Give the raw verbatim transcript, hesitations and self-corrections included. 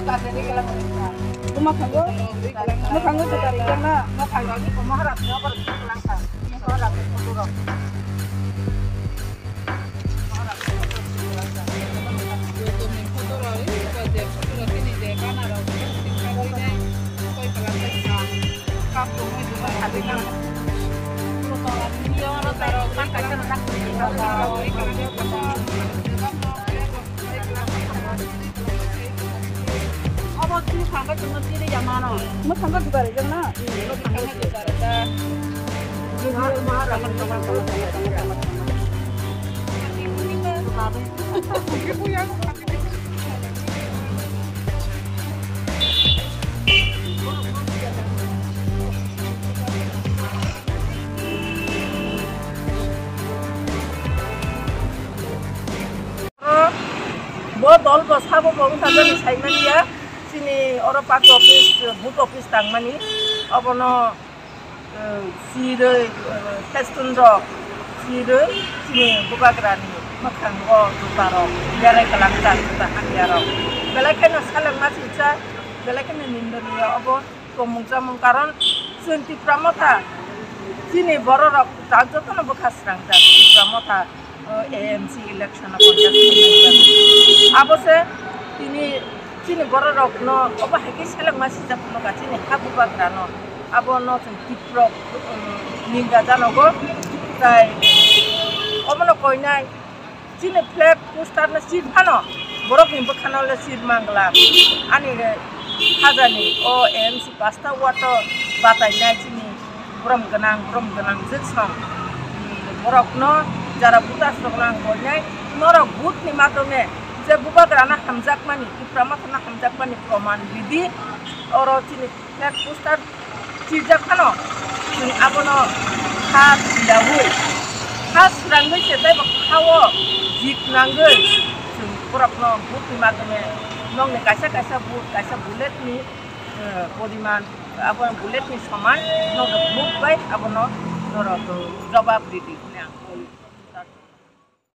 Mwkhango, mwkhango juda rijak na. Mwkhango ni komo haram ni obo rok langkha. Ni ko haram ni photo rok. Obo chini sangka chini chini ya mano. Mo sangka duka rijak na. Bo dol bo sabo bo wngkha jani saimani ya, chini oro party office, booth office tangmani, obono, eh, sirwi, eh, festun rok sirwi chini bubagrani mwkhango juta rok berai kwlangkha, juta hamya rok belai kheno selengma singcha, belai kheno nindoniya obo. Tongmung chamung karon chwng Tipra Motha chini bororok tak jotono bwkha srangjak Tipra Motha, o, A M C election o contest khaimani bagwi. Abo se tini chini bororokno obo hai khe selengma sijak phunukha chini ha bubagrano. Abono chwng Tipra, um, ninga janogo tai omono koinai. Chini flag poster no sir phano borok ni bwkha no le sir mangla. Ani hajani o M C pasta ward o batai nai chini borom gwnang, borom gwnang jwk song. Borok no jara voters rok no ang koinai norok vote ni madhyome je bubagra no hamjak mani, Tipra Motha no hamjak mani proman ridi oro chini flag poster swijak phano, chwng abono kha twiyaui, kha srangwi se tei bo kha-o jik nangwi chwng borokno vote ni madhyome nokni kaisa kaisa vote, kaisa bullet ni, eh, poriman, abono bullet ni soman nokni vote bai abono norok jobab ridi hwnwi ang koi.